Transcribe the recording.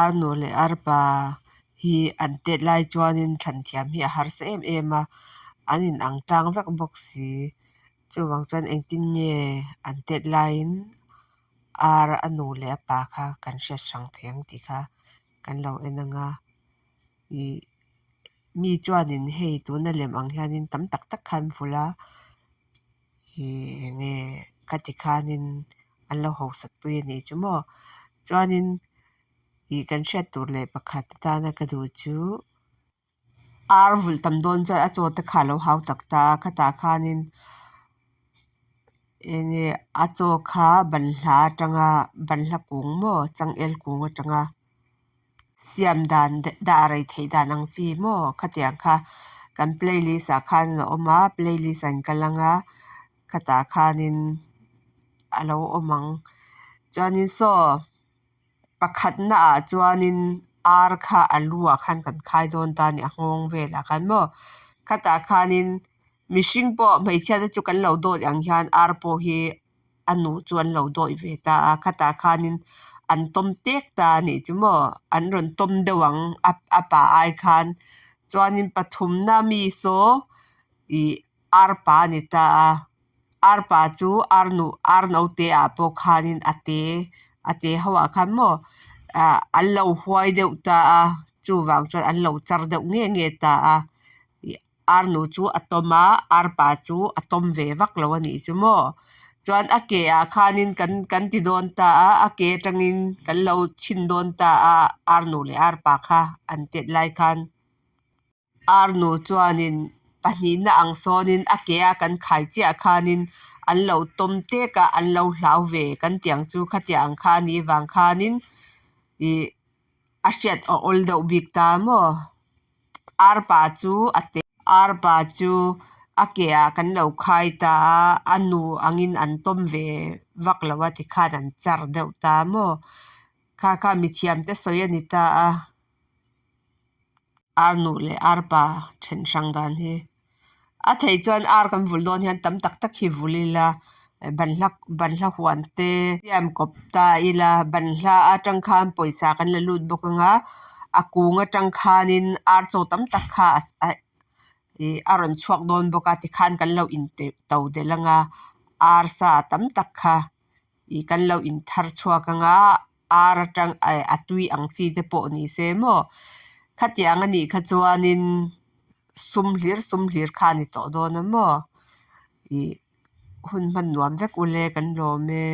Arnu leh arpa hi an tet lai chuanin thlan thiam hi a harsa em em a, an in ang tlang vek bawk si. Chuvang chuan engtin nge an tet laiin ar a nu leh a pa kha kan hriat hrang thei ang tih kha kan lo en ang a. Ih mi chuanin hei tuna lem ang hianin tam tak tak kha an vulh a ih eng nge khati khanin an lo hausat pui a nih chu maw chuanin ih kan hriat tur leh pakhat atana ka duh chu ar vulh tam dawn chuan a chaw te kha a lo hau tak ta a khatah khanin eng nge a chaw kha banhla atanga banhla kung maw changel kung atanga. Siam dan dah rei theih dan ang chi maw khatiang kha kan playlist ah khan a awm a playlist ah in kal ang a khatah khanin a lo awm ang chuanin saw pakhatna ah chuanin ar kha a lu ah khan kan khai dawn ta a ni a nghawng velah khan maw khatah khanin mihring pawh hmeichhia te chu kan lo dawt ang hian ar pawh hi. A nu chu an lo dawih ve ta a khatah khanin an tawm tek ta a nih chu maw an rawn tawm deuh ang a a pa ai khan chuanin pathumna mi saw ih arpa a ni ta a arpa chu ar nu ar naute ah pawh khanin a te a te ho ah khan maw ah an lo huai deuh ta a chuvang chuan an lo char deuh nge nge ta a ih. Arnu chu a tawm a, arpa chu a tawm ve vak lo a nih chu maw. Chuan a ke ah khanin kan kan ti dawn ta a, a ke atangin kan lo chhin dawn ta a, arnu leh arpa kha an tet lai khan. Arnu chuanin pahnihna ang sawnin a ke a kan khai chiah khanin an lo tawm tek a, an lo hlau ve kan tih ang chu khatiang ang kha a nih vang khanin ih a hriat a awl deuh bik ta maw. Arpa chu a te arpa chu a ke ah kan lo khai ta a a nu angin an tawm ve vak lo a tikhan an char deuh ta maw kha kha mithiam te sawi a ni ta a arnu leh arpa then hrang dan hi a thei chuan ar kan vul dawn hian tam tak tak hi vul ila banhla banhla huan te siam kawp ta ila banhla atang khan pawisa kan la lut bawk ang a a kung atang khanin ar chaw tam tak kha ih a rawn chhuak dawn bawk a tikhan kan lo in to delh ang a ar sa tam tak kha ih kan lo in thar chhuak ang a ar atang eh a tui ang chi te pawh ni se maw khatiang a nih kha chuanin sum hlir sum hlir kha a ni tawh dawn a maw ih hun hman nuam vek ule kan lawm e.